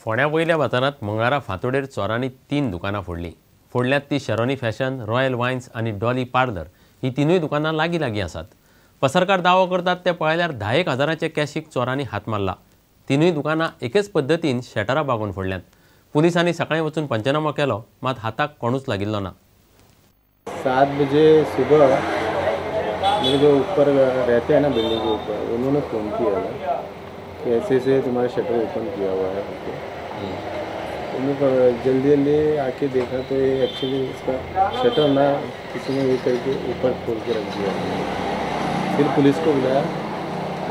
फोंड्या वयल्या बाजारांत मंगळारा फांतोडेर चोरांनी 3 दुकानां फोडलीं. फोडल्यात ती शेरोनी फॅशन, रॉयल वायन्स आनी डॉली पार्लर ही तिनूय दुकानां लागीं लागीं आसात. पसरकार दावो करतात ते पळयल्यार 10,000 हजाराचे कॅशीक चोरांनी हात मारला. तिनूय दुकानां एकेच पद्दतीन शटरां बागोवन फोडल्यांत. पुलिसांनी सकाळीं वचून पंचनामो केलो, मात हाताक कोणूच लागिल्लो ना. 7 बजे सुबह मेरे जो ऊपर रहते हैं ना बिल्डिंग के ऊपर, उन्होंने फ़ोन किया था कि ऐसे ऐसे तुम्हारा शटर ओपन किया हुआ है. उन्होंने जल्दी जल्दी आके देखा तो ये एक्चुअली इसका शटर ना किसी ने ये करके ऊपर खोल के रख दिया. फिर पुलिस को बुलाया,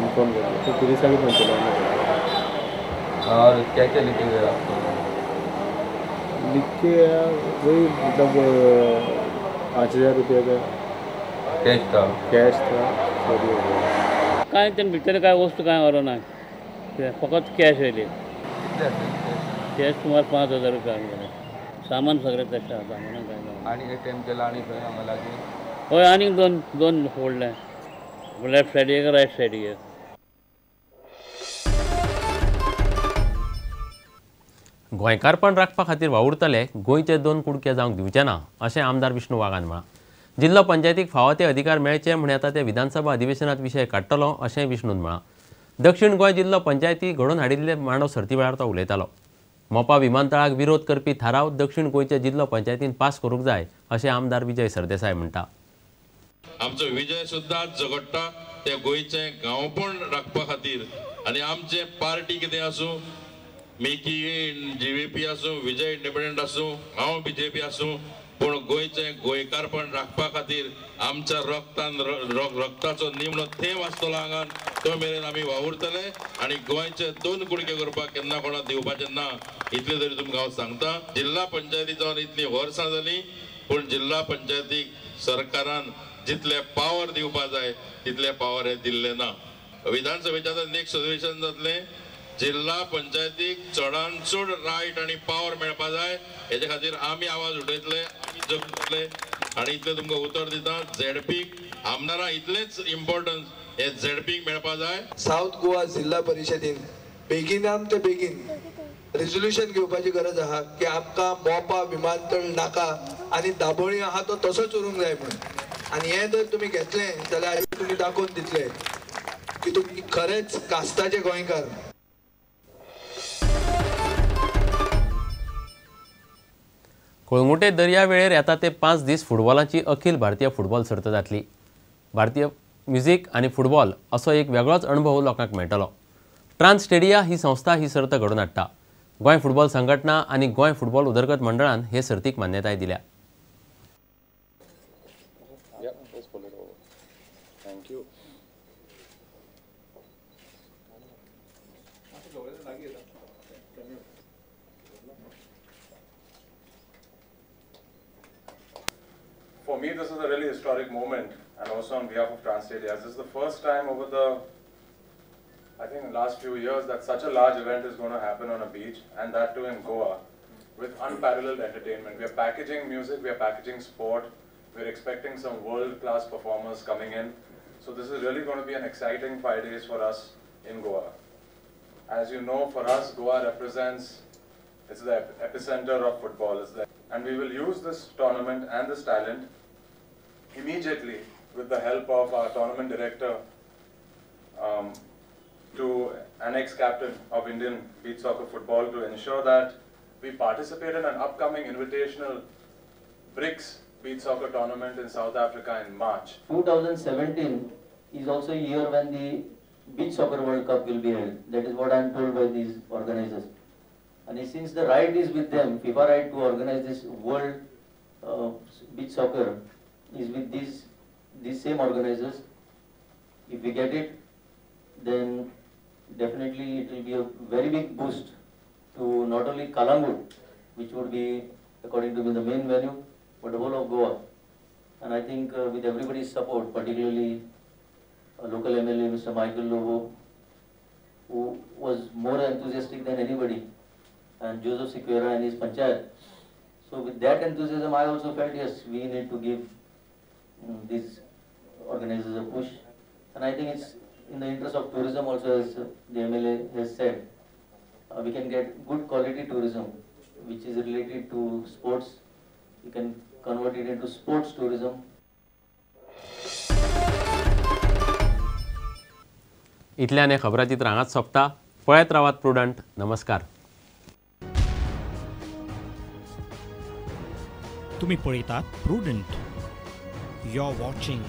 इन्फॉर्म कर दिया, तो पुलिस आके पंचनामा किया. और क्या क्या लिखे गए आपको? लिख के वही मतलब 5,000 रुपये का कॅश था, कॅश था, चोरी हो गया. काय ते भितर काय वस्तू काय व्हरो ना, फकत कॅश येयली. कॅश सुमार 5,000 रुपया आमगेले. सामान सगळें तशें आसा, सामानाक काय ना. आनी एटीएम केला आनी खंय हांगा लागीं? हय, आनीक दोन फोडले, लेफ्ट सायडीक एक, रायट सायडीक एक. गोंयकारपण राखपा खातीर वावुरतले गोंयचे 2 कुडके जावंक दिवचे ना अशें आमदार विष्णू वाघान म्हळां. जिल्लो पंचायतीक फावो ते अधिकार मेळचे म्हण येता ते विधानसभा अधिवेशनात विशय काडटलो अशें विष्णून म्हळां. दक्षिण गोंय जिल्लो पंचायती घडोवन हाडिल्ले मांडो सर्ती वेळार तो उलयतालो. मोपा विमानतळाक विरोध करपी थाराव दक्षिण गोंयच्या जिल्लो पंचायतीन पास करूंक जाय अशें आमदार विजय सरदेसाय म्हणटा. आमचो विजय सुद्दां झगडटा ते गोंयचें गांवपण राखपा खातीर आनी आमचे पार्टी कितें आसूं, मिकी जीव्हीपी आसूं, विजय इंडिपेंडंट आसूं, हांव बीजेपी आसूं, पूण गोंयचें गोंयकारपण राखपा खातीर आमच्या रक्तान रक्ताचो निमणो थेंब आसतलो आंगान तो मेरेन आमी वावुरतले आनी गोंयचे 2 कुडके करपाक केन्ना कोणाक दिवपाचें ना इतलें तरी तुमकां हांव सांगता. जिल्हा पंचायती जावन इतलीं वर्सां जालीं पूण जिल्हा पंचायतीक सरकारान जितले पावर दिवपा जाय तितले पावर हे दिल्ले ना. विधानसभेच्या आतां नेक्स्ट अधिवेशन जातलें, जिल्हा पंचायतीक चडान चड रायट आनी पावर मेळपा जाय हेजे खातीर आमी आवाज उठयतले, आमी जगतले आनी इतलें तुमकां उतर दिता. झेडपीक आमदारां इतलेंच इम्पॉर्टन्स हे झेडपीक मेळपा जाय. सावथ गोवा जिल्हा परिशदेन बेगिनाम ते बेगीन रेजोल्युशन घेवपाची गरज आहा की आमकां मोपा विमानतळ नाका आनी दाबोळी आहा तो तसोच उरूंक जाय म्हणून. आनी हें जर तुमी घेतलें जाल्यार तुमी दाखोवन दितले की तुमी खरेंच कास्ताचे गोंयकार. कळंगुटे दर्यावेळेर येता ते 5 दीस फुटबॉलाची अखिल भारतीय फुटबॉल सर्त जातली. भारतीय म्युझिक आनी फुटबॉल असो एक वेगळोच अणभव लोकांक मेळटलो. ट्रान्स स्टेडिया ही संस्था ही सर्त घडोवन हाडटा. गोंय फुटबॉल संघटना आनी गोंय फुटबॉल उदरगत मंडळान हे सर्तीक मान्यताय दिल्या. For me, this is a really historic moment, and also on behalf of TransStadia. This is the first time over the, I think, the last few years that such a large event is going to happen on a beach, and that too in Goa, with unparalleled entertainment. We are packaging music, we are packaging sport, we are expecting some world-class performers coming in. So this is really going to be an exciting 5 days for us in Goa. As you know, for us, Goa represents, it's the epicenter of football. It's the, and we will use this tournament and this talent immediately with the help of our tournament director to an ex-captain of Indian beach soccer football to ensure that we participate in an upcoming invitational BRICS beach soccer tournament in South Africa in March. 2017 is also a year when the Beach Soccer World Cup will be held. That is what I am told by these organizers. And since the right is with them, FIFA right to organize this World Beach Soccer is with these same organizers. If we get it, then definitely it will be a very big boost to not only Calangute, which would be, according to me, the main venue, but the whole of Goa. And I think with everybody's support, particularly local MLA Mr. Michael Lobo, who was more enthusiastic than anybody, and Joseph Sequeira and his panchayat. So with that enthusiasm, I also felt, yes, we need to give these organizers a push. And I think it's in the interest of tourism also, as the MLA has said. We can get good quality tourism which is related to sports. You can convert it into sports tourism. इतल्यान हें खबराचित्र हांगाच सोंपता. पळयत रावात prudent. नमस्कार. तुम्ही पळयतात prudent. You are watching.